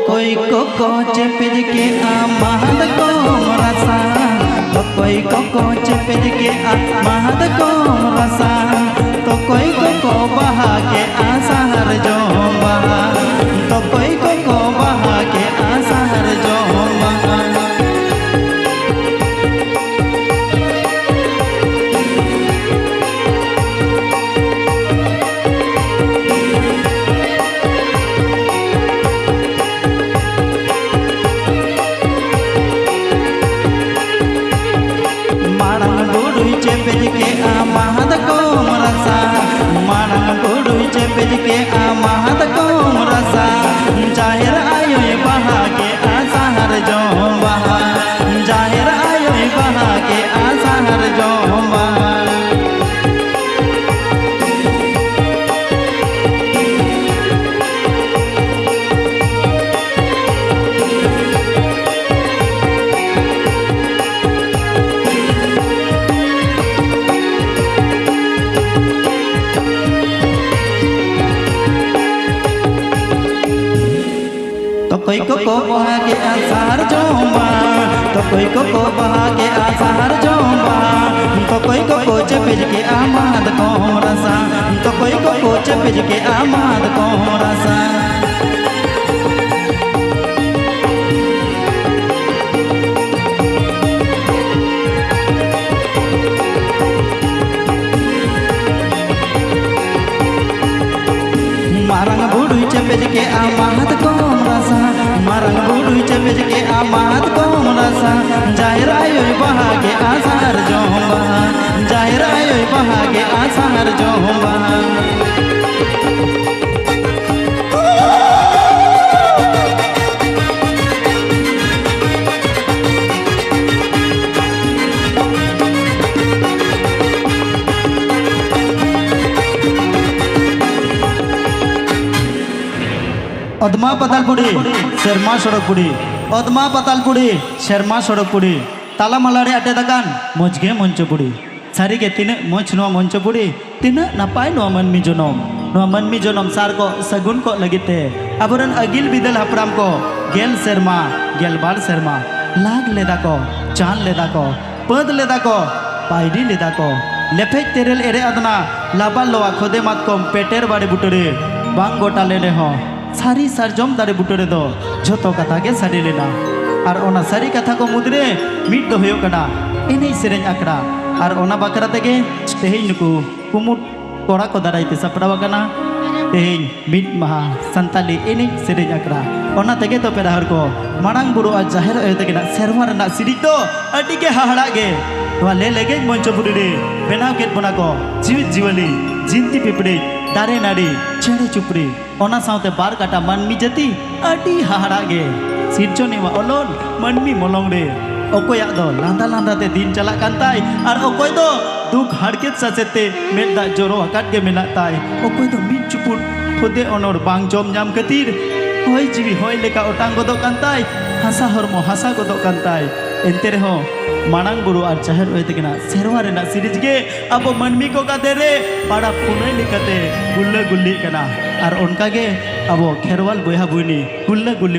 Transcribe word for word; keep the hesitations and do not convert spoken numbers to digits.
ᱚᱠᱚᱭ ᱠᱚᱠᱚ ᱪᱮᱯᱮᱡ ᱠᱮᱜᱼᱟ ᱢᱟᱦᱟᱫ ᱠᱚᱢ ᱨᱟᱥᱟ, ᱚᱠᱚᱭ ᱠᱚᱠᱚ ᱪᱮᱯᱮᱡ ᱠᱮᱜᱼᱟ ᱢᱟᱦᱟᱫ ᱠᱚᱢ ᱨᱟᱥᱟ, ᱚᱠᱚᱭ ᱠᱚᱠᱚ ᱵᱟᱦᱟ ᱠᱮᱜᱼᱟ ᱥᱟᱦᱟᱨ ᱡᱚᱢ ᱵᱟᱦᱟ, ᱚᱠᱚᱭ ᱠᱚᱠᱚ ᱵᱟᱦᱟ ᱠᱮᱜᱼᱟ ᱥᱟᱦᱟᱨ ᱡᱚᱢ ᱵᱟᱦᱟ᱾ ᱢᱟᱨᱟᱝ ᱵᱩᱨᱩᱭ ᱪᱮᱯᱮᱡ ᱠᱮᱜᱼᱟ ᱢᱟᱦᱟᱫ ᱠᱚᱢ ᱨᱟᱥᱟ, ᱢᱟᱨᱟᱝ ᱵᱩᱨᱩᱭ ᱪᱮᱯᱮᱡ ᱠᱮᱜᱼᱟ ᱢᱟᱦᱟᱫ ᱠᱚᱢ ᱨᱟᱥᱟ, ᱡᱟᱦᱮᱨ ᱟᱭᱳᱭ ᱵᱟᱦᱟ ᱠᱮᱜᱼᱟ ᱥᱟᱦᱟᱨ ᱡᱚᱢ ᱵᱟᱦᱟ, ᱡᱟᱦᱮᱨ ᱟᱭᱳᱭ ᱵᱟᱦᱟ ᱠᱮᱜᱼᱟ ᱥᱟᱦᱟᱨ ᱡᱚᱢ ᱵᱟᱦᱟ᱾ ᱛᱚᱠᱚᱭ ᱠᱚᱠᱚ ᱵᱟᱦᱟ ᱠᱮᱜᱼᱟ ᱥᱟᱨᱡᱚᱢ ᱵᱟᱦᱟ, ᱛᱚᱠᱚᱭ ᱠᱚᱠᱚ ᱵᱟᱦᱟ ᱠᱮᱜᱼᱟ ᱥᱟᱨᱡᱚᱢ ᱵᱟᱦᱟ, ᱛᱚᱠᱚᱭ ᱠᱚᱠᱚ ᱪᱮᱯᱮᱡ ᱠᱮᱜᱼᱟ ᱢᱟᱛᱠᱚᱢ ᱨᱟᱥᱟ, ᱛᱚᱠᱚᱭ ᱠᱚᱠᱚ ᱪᱮᱯᱮᱡ ᱠᱮᱜᱼᱟ ᱢᱟᱛᱠᱚᱢ ᱨᱟᱥᱟ᱾ ᱢᱟᱨᱟᱝ ᱵᱩᱨᱩᱭ ᱪᱮᱯᱮᱡ ᱠᱮᱜᱼᱟ ᱢᱟᱛᱠᱚᱢ ᱨᱟᱥᱟ, ᱢᱟᱨᱟᱝ ᱵᱩᱨᱩᱭ ᱪᱮᱯᱮᱡ ᱠᱮᱜᱼᱟ ᱢᱟᱛᱠᱚᱢ ᱨᱟᱥᱟ, ᱡᱟᱦᱮᱨ ᱟᱭᱳᱭ ᱵᱟᱦᱟ ᱠᱮᱜᱼᱟ ᱥᱟᱨᱡᱚᱢ ᱵᱟᱦᱟ, ᱡᱟᱦᱮᱨ ᱟᱭᱳᱭ ᱵᱟᱦᱟ ᱠᱮᱜᱼᱟ ᱥᱟᱨᱡᱚᱢ ᱵᱟᱦᱟ᱾ ᱚᱫᱢᱟ ᱯᱟᱛᱟᱞᱯᱩᱨᱤ, ᱥᱮᱨᱢᱟ ᱥᱚᱲᱚᱠ ᱯᱩᱨᱤ᱾ ᱚᱫᱢᱟ ᱯᱟᱛᱟᱞᱯᱩᱨᱤ, ᱥᱮᱨᱢᱟ ᱥᱚᱲᱚᱠ ᱯᱩᱨᱤ᱾ ᱛᱟᱞᱟ ᱢᱟᱞᱟ ᱨᱮ ᱟᱴᱮᱫ ᱟᱠᱟᱱ ᱢᱚᱡᱽ ᱜᱮ ᱢᱚᱧᱪᱚᱯᱩᱨᱤ᱾ ᱥᱟᱹᱨᱤ ᱜᱮ ᱛᱤᱱᱟᱹᱜ ᱢᱚᱡᱽ ᱱᱚᱣᱟ ᱢᱚᱧᱪᱚᱯᱩᱨᱤ, ᱛᱤᱱᱟᱹᱜ ᱱᱟᱯᱟᱭ ᱱᱚᱣᱟ ᱢᱟᱹᱱᱢᱤ ᱡᱚᱱᱚᱢ᱾ ᱱᱚᱣᱟ ᱢᱟᱹᱱᱢᱤ ᱡᱚᱱᱚᱢ ᱥᱟᱨ ᱠᱚ ᱥᱟᱹᱜᱩᱱ ᱠᱚᱜ ᱞᱟᱹᱜᱤᱫ ᱛᱮ ᱟᱵᱚᱨᱮᱱ ᱟᱹᱜᱤᱞ ᱵᱤᱫᱟᱹᱞ ᱦᱟᱯᱲᱟᱢ ᱠᱚ ᱜᱮᱞ ᱥᱮᱨᱢᱟ, ᱜᱮᱞ ᱵᱟᱨ ᱥᱮᱨᱢᱟ ᱞᱟᱜᱽ ᱞᱮᱫᱟ ᱠᱚ, ᱪᱟᱱ ᱞᱮᱫᱟ ᱠᱚ, ᱯᱟᱹᱫ ᱞᱮᱫᱟ ᱠᱚ, ᱯᱟᱭᱰᱤ ᱞᱮᱫᱟ ᱠᱚ᱾ ᱞᱮᱯᱷᱮᱡ ᱛᱮᱨᱮᱞ ᱮᱨᱮ ᱟᱫᱽᱱᱟ, ᱞᱟᱵᱟ ᱞᱚᱣᱟ ᱠᱷᱚᱫᱮ ᱢᱟᱛᱠᱚᱢ ᱯᱮᱴᱮᱨ ᱵᱟᱲᱮ ᱵᱩᱴᱟᱹᱨᱮ ᱵᱟᱝ ᱜᱚᱴᱟ ᱞᱮᱱ ᱨᱮᱦᱚᱸ, ᱥᱟᱹᱨᱤ ᱥᱟᱨᱡᱚᱢ ᱫᱟᱨᱮ ᱵᱩᱴᱟᱹ ᱨᱮᱫᱚ ᱡᱷᱚᱛᱚ ᱠᱟᱛᱷᱟ ᱜᱮ ᱥᱟᱰᱮ ᱞᱮᱱᱟ᱾ ᱟᱨ ᱚᱱᱟ ᱥᱟᱹᱨᱤ ᱠᱟᱛᱷᱟ ᱠᱚ ᱢᱩᱫᱽᱨᱮ ᱢᱤᱫ ᱫᱚ ᱦᱩᱭᱩᱜ ᱠᱟᱱᱟ ᱮᱱᱮᱡ ᱥᱮᱨᱮᱧ ᱟᱠᱷᱲᱟ᱾ ᱟᱨ ᱚᱱᱟ ᱵᱟᱠᱷᱨᱟ ᱛᱮᱜᱮ ᱛᱮᱦᱮᱧ ᱱᱩᱠᱩ ᱠᱩᱢᱩᱴ ᱠᱚᱲᱟ ᱠᱚ ᱫᱟᱨᱟᱭ ᱛᱮ ᱥᱟᱯᱲᱟᱣ ᱟᱠᱟᱱᱟ ᱛᱮᱦᱮᱧ ᱢᱤᱫ ᱢᱟᱦᱟ ᱥᱟᱱᱛᱟᱞᱤ ᱮᱱᱮᱡ ᱥᱮᱨᱮᱧ ᱟᱠᱷᱲᱟ᱾ ᱚᱱᱟ ᱛᱮᱜᱮ ᱛᱚ ᱯᱮᱲᱟ ᱦᱚᱲ ᱠᱚ, ᱢᱟᱲᱟᱝ ᱵᱩᱨᱩ ᱟᱨ ᱡᱟᱦᱮᱨ ᱟᱭᱳ ᱛᱟᱹᱠᱤᱱᱟᱜ ᱥᱮᱨᱣᱟ ᱨᱮᱱᱟᱜ ᱥᱤᱨᱤᱡ ᱫᱚ ᱟᱹᱰᱤ ᱜᱮ ᱦᱟᱦᱟᱲᱟᱜ ᱜᱮ᱾ ᱱᱚᱣᱟ ᱞᱮ ᱞᱮᱜᱮᱡ ᱢᱚᱧᱪᱚᱯᱩᱨᱤ ᱨᱮ ᱵᱮᱱᱟᱣ ᱠᱮᱫ ᱵᱚᱱᱟ ᱠᱚ ᱡᱤᱣᱤᱫ ᱡᱤᱣᱟᱹᱞᱤ, ᱡᱤᱱᱛᱤ ᱯᱤᱯᱤᱲᱤ, ᱫᱟᱨᱮ ᱱᱟᱹᱲᱤ, ᱪᱮᱬᱮ ᱪᱩᱯᱲᱤ, ᱚᱱᱟ ᱥᱟᱶᱛᱮ ᱵᱟᱨ ᱠᱟᱴᱟ ᱢᱟᱹᱱᱢᱤ ᱡᱟᱹᱛᱤ ᱟᱹᱰᱤ ᱦᱟᱦᱟᱲᱟᱜ ᱜᱮ᱾ ᱥᱤᱨᱡᱚᱱᱤᱭᱟᱹᱣᱟᱜ ᱚᱞᱚᱱ ᱢᱟᱹᱱᱢᱤ ᱢᱚᱞᱚᱝ ᱨᱮ ᱚᱠᱚᱭᱟᱜ ᱫᱚ ᱞᱟᱸᱫᱟ ᱞᱟᱸᱫᱟ ᱛᱮ ᱫᱤᱱ ᱪᱟᱞᱟᱜ ᱠᱟᱱ ᱛᱟᱭ, ᱟᱨ ᱚᱠᱚᱭ ᱫᱚ ᱫᱩᱠ ᱦᱟᱨᱠᱮᱛ ᱥᱟᱥᱮᱛ ᱛᱮ ᱢᱮᱫ ᱫᱟᱜ ᱡᱚᱨᱚ ᱟᱠᱟᱫ ᱜᱮ ᱢᱮᱱᱟᱜ ᱛᱟᱭ᱾ ᱚᱠᱚᱭ ᱫᱚ ᱢᱤᱫ ᱪᱩᱯᱩᱫ ᱠᱷᱚᱫᱮ ᱚᱱᱚᱲ ᱵᱟᱝ ᱡᱚᱢ ᱧᱟᱢ ᱠᱷᱟᱹᱛᱤᱨ ᱦᱚᱭ ᱡᱤᱣᱤ ᱦᱚᱭ ᱞᱮᱠᱟ ᱚᱴᱟᱝ ᱜᱚᱫᱚᱜ ᱠᱟᱱ ᱛᱟᱭ, ᱦᱟᱥᱟ ᱦᱚᱲᱢᱚ ᱦᱟᱥᱟ ᱜᱚᱫᱚᱜ ᱠᱟᱱ ᱛᱟᱭ᱾ ᱮᱱᱛᱮ ᱨᱮᱦᱚᱸ ᱢᱟᱲᱟᱝ ᱵᱩᱨᱩ ᱟᱨ ᱡᱟᱦᱮᱨ ᱟᱭᱳ ᱛᱟᱹᱠᱤᱱᱟᱜ ᱥᱮᱨᱣᱟ ᱨᱮᱱᱟᱜ ᱥᱤᱨᱤᱡᱽ ᱜᱮ ᱟᱵᱚ ᱢᱟᱹᱱᱢᱤ ᱠᱚ ᱜᱟᱫᱮᱞ ᱨᱮ ᱯᱟᱲᱟ ᱯᱩᱱᱟᱹᱭ ᱞᱮᱠᱟᱛᱮ ᱜᱩᱞᱞᱟᱹ ᱜᱩᱞᱞᱤᱜ ᱠᱟᱱᱟ᱾ ᱟᱨ ᱚᱱᱠᱟᱜᱮ ᱟᱵᱚ ᱠᱷᱮᱨᱣᱟᱞ ᱵᱚᱭᱦᱟ ᱵᱷᱩᱭᱱᱤ ᱜᱩᱞᱞᱟᱹ ᱜᱩᱞᱞᱤ